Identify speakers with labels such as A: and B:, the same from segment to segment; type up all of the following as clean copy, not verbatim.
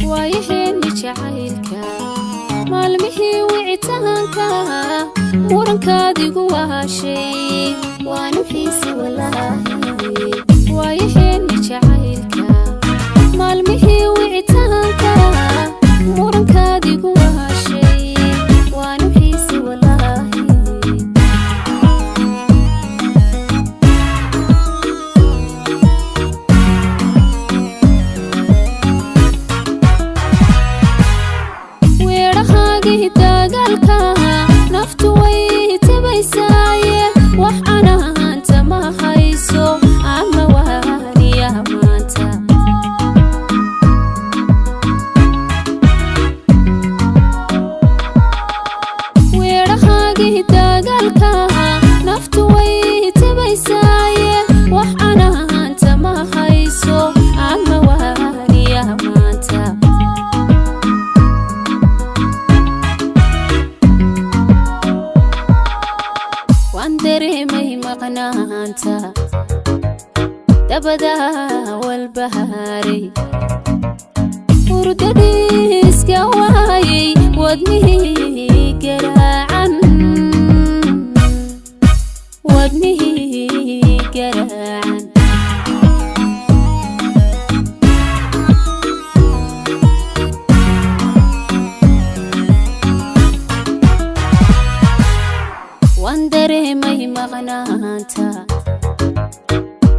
A: Waayaheeni jacaylka, maalmihii wicitaanka, murankaadigu waashay, waanu xiisi walaahi. Waayaheeni jacaylka, maalmihii wicitaanka, murankaadigu waashay, waanu xiisi walaahi. Weedhahaagii dagaalka naftu way tabaysaaye, wax anaanta ma hayso ama waaniya maanta. Weedhahaagii dagaalka naftu way tabaysaaye, wax anaanta ma hayso ama waaniya maanta. Waan dareemay maqnaanta, dabadaa walbahaaray, hurdadiiska waayay, wadnihii garaacan, wadnihii garaacan. Waan dareemay maqnaanta,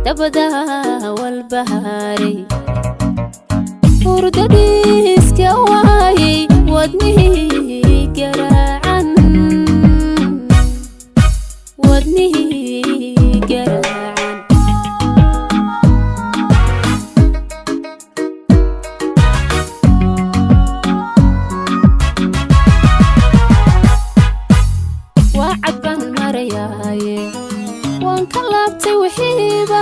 A: dabadaa walbahaaray, hurdadiiska waayay, wadnihii garaacan, wadnihii garaacan. Waa cad baan marayaaye, waan ka laabtay wixiiba,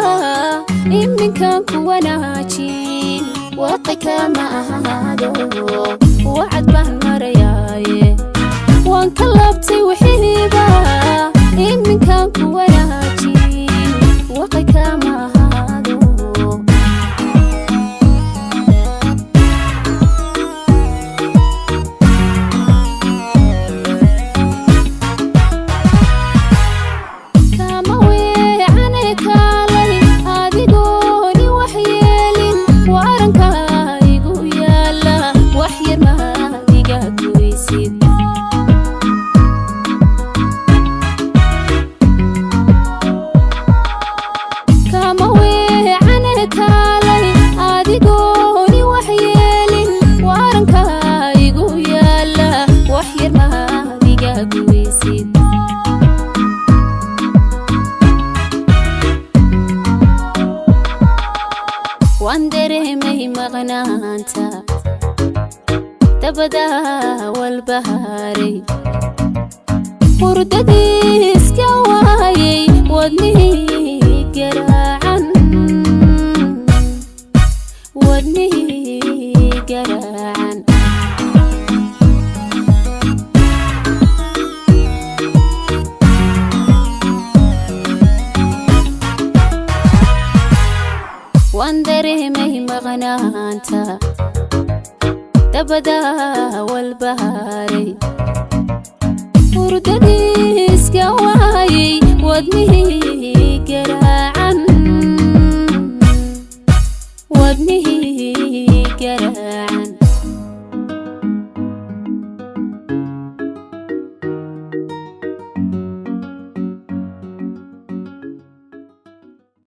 A: iminkaan ku wanaajin waaqi kama ahaado. Wacad baan marayaaye, waan ka laabtay wixiiba, iminkaan ku wanaajin waaqi kama ahaado. Kama weecane kaalay, adigooni wax yeelin, waranka igu yaala, wax yar maadiga goysid. Kama weecane kaalay, adigooni wax yeelin, waranka igu yaala, wax yar maadiga goysid. Waan dareemay maqnaanta, dabadaa walbahaaray, hurdadiiska waayay, wadnihii garaacan, wadnihii garaacan. Waan dareemay maqnaanta, dabadaa walbahaaray, hurdadiiska waayay, wadnihii